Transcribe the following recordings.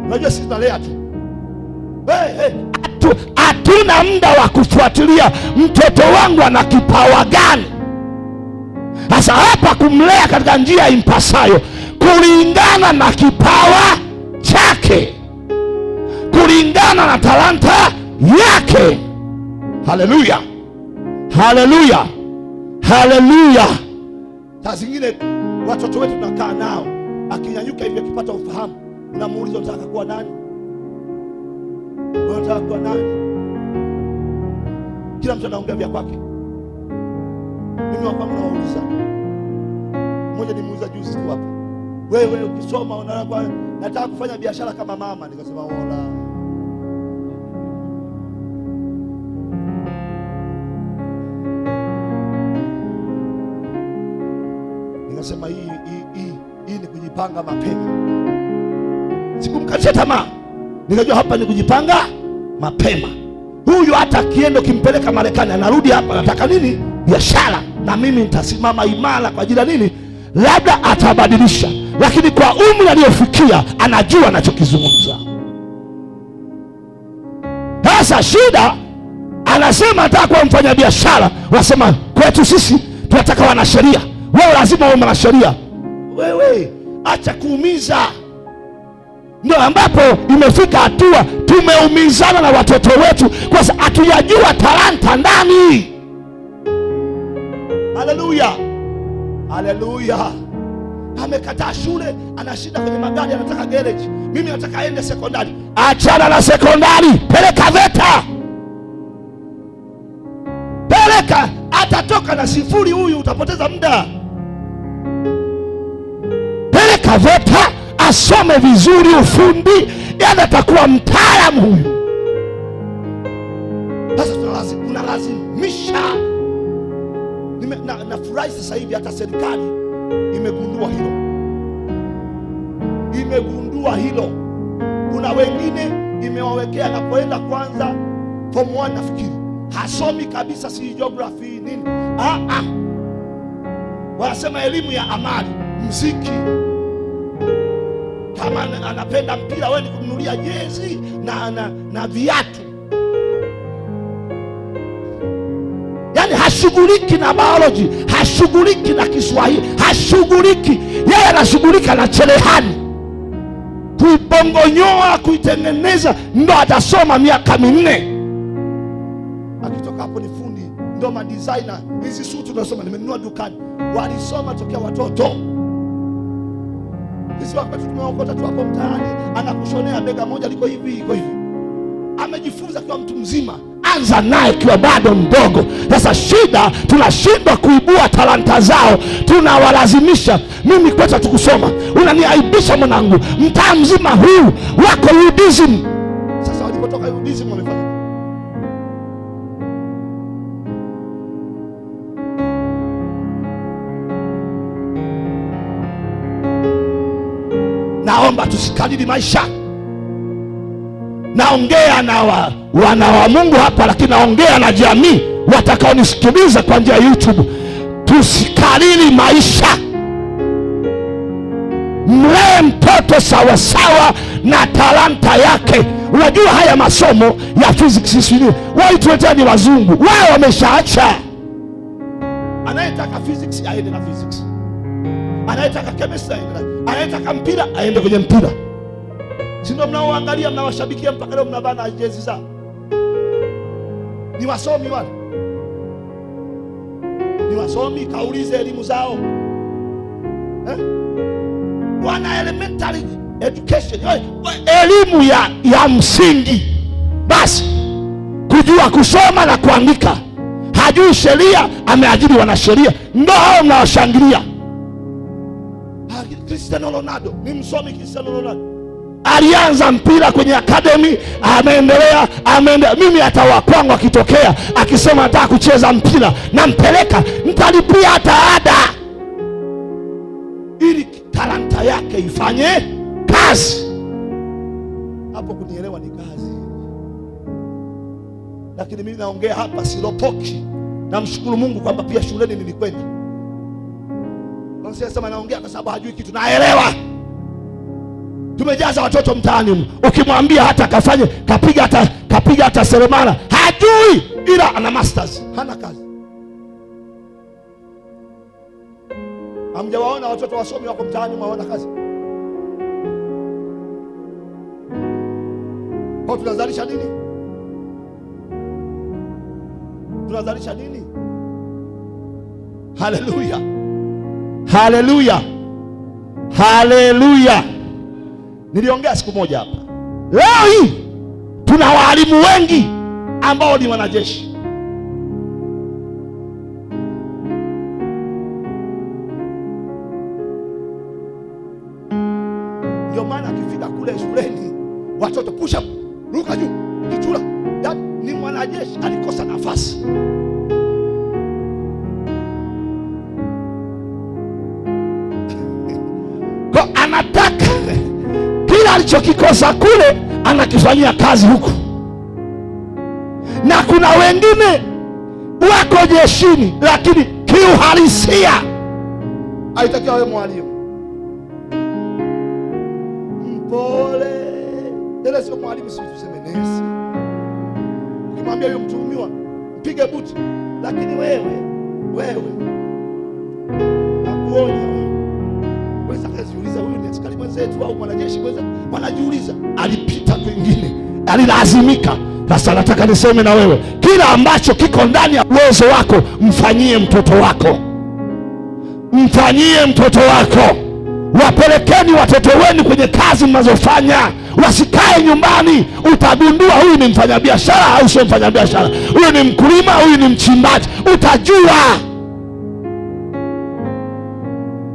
Unajua sisi tunalea tu. Hey, hey. Hatuna muda wa kufuatilia mtoto wangu ana kipawa gani. Sasa hapa kumlea katika njia impasayo kulingana na kipawa chake, kulingana na talanta yake. Haleluya, haleluya, haleluya. Saa zingine watoto wetu tunakaa nao, akinyanyuka hivi akipata ufahamu, unamuuliza unataka kuwa nani? Unataka kuwa nani? Kila mtu anaongea vya kwake. Mimi wa kwangu nawauliza, mmoja nimuuliza juzi tu hapa, wewe ukisoma unaona nataka kufanya biashara kama mama. Nikasema wala nikasema hii ni kujipanga mapema. Sikumkatisha tamaa, nikajua hapa ni kujipanga mapema. Huyu hata akienda ukimpeleka Marekani anarudi hapa, anataka nini? Biashara. Na mimi nitasimama imara kwa ajili ya nini? Labda atabadilisha, lakini kwa umri aliyofikia anajua anachokizungumza. Sasa shida, anasema anataka kuwa mfanyabiashara, wasema kwetu sisi tunataka wanasheria. Wewe lazima uwe mwanasheria. Wewe acha kuumiza. Ndio ambapo imefika hatua tumeumizana na watoto wetu kwa sababu hatujajua talanta ndani. Haleluya, haleluya. Amekataa shule, anashinda kwenye magari, anataka garage. Mimi nataka aende sekondari. Achana na sekondari, peleka VETA, peleka. Atatoka na sifuri huyu, utapoteza muda. Peleka VETA asome vizuri ufundi, yani atakuwa mtaalamu huyu. Sasa tunalazimisha. Nafurahi sasa hivi hata serikali imegundua hilo, imegundua hilo. Kuna wengine imewawekea anapoenda kwanza form 1 nafikiri hasomi kabisa, si geography nini, wanasema elimu ya amali, mziki. Kama anapenda mpira, wewe ni kumnunulia jezi na viatu. Yaani hashughuliki na biology, hashughuliki na Kiswahili, hashughuliki. Yeye anashughulika na cherehani, kuibongonyoa, kuitengeneza, ndo atasoma miaka 4. Akitoka hapo ni fundi, ndo ma designer. Hizi suti tunasoma, nimenunua dukani, walisoma tokea watoto. Sisi wakati tumeokota tu hapo mtaani, anakushonea bega moja liko hivi, iko hivi. Amejifunza kwa mtu mzima. Anza naye kiwa bado mdogo. Sasa shida, tunashindwa kuibua talanta zao, tunawalazimisha. Mimi kwetu hatukusoma, unaniaibisha mwanangu, mtaa mzima huu wako UDSM. Sasa walipotoka UDSM wamefanya naomba tusikalili maisha. Naongea na wana wa Mungu hapa, lakini naongea na jamii watakaonisikiliza kwa njia ya YouTube. Tusikalili maisha. Mlee mtoto sawasawa na talanta yake. Unajua haya masomo ya physics sisi walituletea ni wazungu, wao wameshaacha. Anayetaka physics aende na physics, anayetaka chemistry aende na, anayetaka mpira aende kwenye mpira. Si ndio mnaoangalia, mnawashabikia mpaka leo mnavaa na jezi zao? Ni wasomi wale, ni wasomi. Kaulize elimu zao eh? Wana elementary education, elimu ya msingi basi, kujua kusoma na kuandika. Hajui sheria, ameajiri wanasheria, ndio hao mnawashangilia. Cristiano Ronaldo ni msomi. Cristiano Ronaldo alianza mpira kwenye academy, ameendelea, ameendelea. Mimi hata wa kwangu akitokea akisema nataka kucheza mpira, nampeleka, nitalipia hata ada ili talanta yake ifanye kazi. Hapo kunielewa ni kazi, lakini mimi naongea hapa siropoki. Namshukuru Mungu kwamba pia shuleni nilikwenda. Sema naongea kwa sababu hajui kitu, naelewa. Tumejaza watoto mtaani, ukimwambia hata kafanye kapiga hata seremala hajui, ila ana masters, hana kazi. Hamjawaona watoto wasomi wako mtaani hawana kazi? Kwa tunazalisha nini? Tunazalisha nini? Haleluya, haleluya, haleluya. Niliongea siku moja hapa. Leo hii tuna walimu wengi ambao ni wanajeshi. Ndio maana akifika kule shuleni watoto push up, ruka juu, kichura. Yaani ni mwanajeshi alikosa nafasi. Kwa anataka kila alichokikosa kule anakifanyia kazi huku, na kuna wengine wako jeshini, lakini kiuhalisia haitakiwa awe mwalimu mpole tena, sio mwalimu, si tuseme nesi. Ukimwambia huyo mtuhumiwa mpige buti, lakini wewe nakuonya wewe, weza kaziuliza huyu ni askari mwenzetu au mwanajeshi mwenzetu? Wanajiuliza, alipita kwingine, alilazimika. Sasa nataka niseme na wewe, kila ambacho kiko ndani ya uwezo wako mfanyie mtoto wako, mfanyie mtoto wako. Wapelekeni watoto wenu kwenye kazi mnazofanya, wasikae nyumbani. Utagundua huyu ni mfanyabiashara au sio mfanyabiashara, huyu ni mkulima, huyu ni mchimbaji, utajua.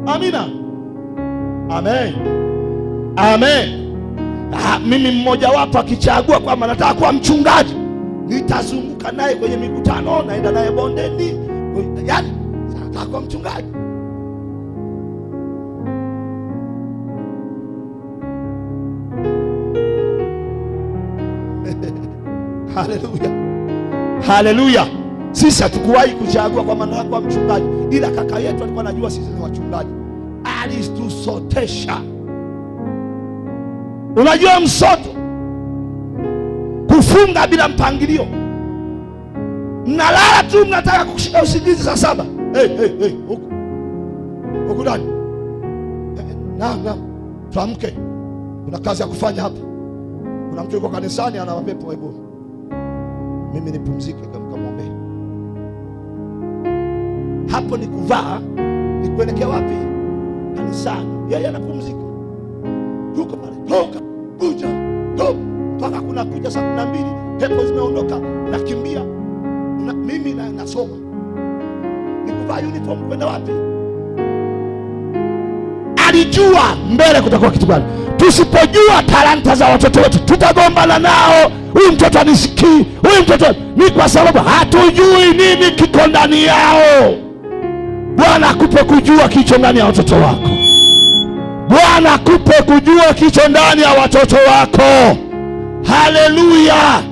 Amina, amen, amen. Mimi mmojawapo akichagua kwamba nataka kuwa mchungaji, nitazunguka naye kwenye mikutano, naenda naye bondeni, yaani nataka kuwa mchungaji. Haleluya, haleluya. Sisi hatukuwahi kuchagua kwamba nataka kuwa mchungaji, ila kaka yetu alikuwa anajua sisi ni wachungaji, alitusotesha. Unajua msoto, kufunga bila mpangilio, mnalala tu, mnataka kushika usingizi saa 7. Hey, hey, hey, huku huku ndani, naam, naam, tuamke, kuna kazi ya kufanya hapa. Kuna mtu yuko kanisani ana mapepo, hebu mimi nipumzike, kamwombe. Hapo ni kuvaa, ni kuelekea wapi? Kanisani. Yeye anapumzika, yuko pale, toka kuja toka mpaka kuna kuja saa 12, pepo zimeondoka, nakimbia na, mimi nasoma. Ni kuvaa uniform kwenda wapi? Alijua mbele kutakuwa kitu gani. Tusipojua talanta za watoto wetu tutagombana nao. Huyu mtoto anisikii, huyu mtoto ni kwa sababu hatujui nini kiko ndani yao. Bwana akupe kujua kilicho ndani ya watoto wako. Bwana akupe kujua kilicho ndani ya watoto wako. Haleluya.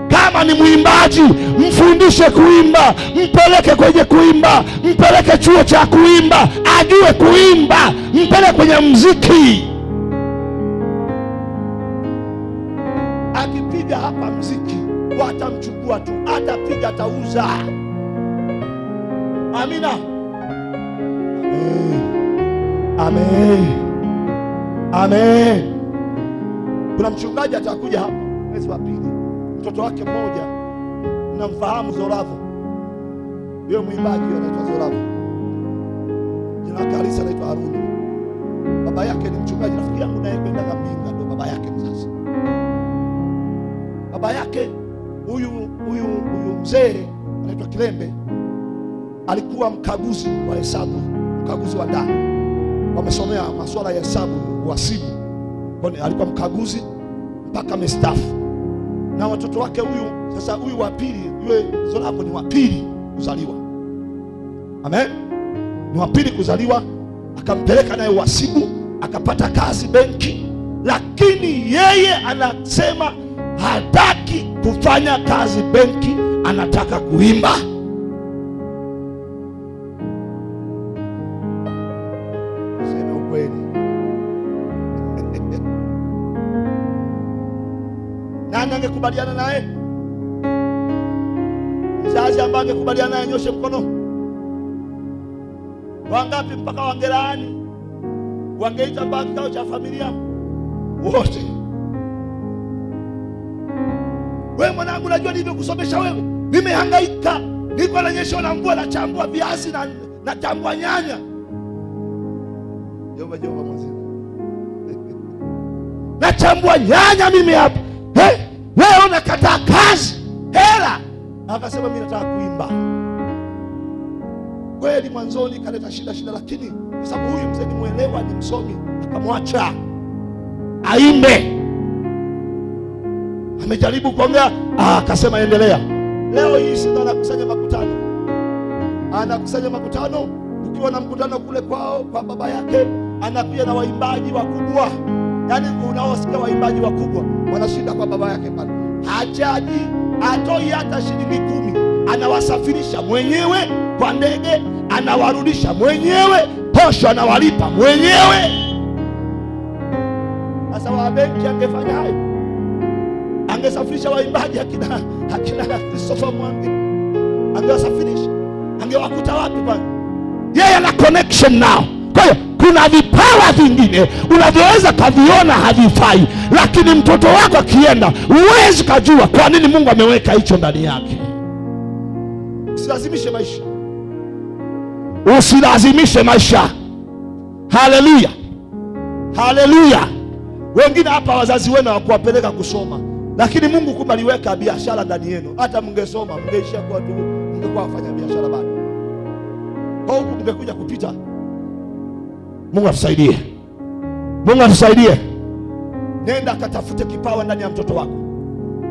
Kama ni mwimbaji, mfundishe kuimba, mpeleke kwenye kuimba, mpeleke chuo cha kuimba, ajue kuimba, mpeleke kwenye mziki. Akipiga hapa mziki watamchukua tu, atapiga atauza. Amina, amen, amen. Kuna mchungaji atakuja hapa mwezi wa pili, mtoto wake mmoja namfahamu, Zoravo, yeye mwimbaji anaitwa Zoravo, jina lake halisi anaitwa Haruni. Baba yake ni mchungaji, rafiki yangu naye kwenda Mbinga, ndio baba yake mzazi. Baba yake huyu mzee anaitwa Kilembe, alikuwa mkaguzi wa hesabu, mkaguzi wa ndani, wamesomea masuala ya hesabu, uhasibu. Alikuwa mkaguzi mpaka amestaafu, na watoto wake huyu sasa, huyu wa pili, yule Zoravo ni wa pili kuzaliwa. Amen, ni wa pili kuzaliwa, akampeleka naye uhasibu, akapata kazi benki, lakini yeye anasema hataki kufanya kazi benki, anataka kuimba. Sema ukweli. Nani angekubaliana naye? Mzazi ambaye angekubaliana naye nyoshe mkono. Wangapi mpaka wangelaani, wangeita mpaka kikao cha familia wote. Wewe mwanangu, najua nilivyokusomesha wewe, nimehangaika, niko nanyeshewa na mvua, nachambua viazi na nachambua nyanya. Jehova, Jehova mwenzio, nachambua nyanya mimi hapa hey, wewe unakataa kazi hela. Akasema mimi nataka kuimba. Kweli mwanzoni kaleta shida shida, lakini kwa sababu huyu mzee ni mwelewa, ni msomi, akamwacha aimbe. Amejaribu kuongea, akasema endelea. Leo hii sasa anakusanya makutano, anakusanya makutano. Ukiwa na mkutano kule kwao kwa baba yake, anakuja na waimbaji wakubwa, yaani unaosikia waimbaji wakubwa wanashinda kwa baba yake pale. Hajaji, atoi hata shilingi 10, anawasafirisha mwenyewe kwa ndege, anawarudisha mwenyewe, posho anawalipa mwenyewe. Sasa wa benki angefanya hayo? Angesafirisha waimbaji akina Christopher Mwangi, angewasafirisha, angewakuta wapi kwanza? Yeye ana connection nao. Kwa hiyo kuna vipawa vingine unavyoweza kaviona havifai, lakini mtoto wako akienda huwezi kajua kwa nini Mungu ameweka hicho ndani yake. Usilazimishe maisha, usilazimishe maisha. Haleluya, haleluya. Wengine hapa wazazi wenu hawakuwapeleka kusoma, lakini Mungu kumbe aliweka biashara ndani yenu. Hata mngesoma mngeishia kuwa tu, mngekuwa wafanya biashara bado. Kwa huku mngekuja kupita. Mungu atusaidie, Mungu atusaidie. Nenda katafute kipawa ndani ya mtoto wako.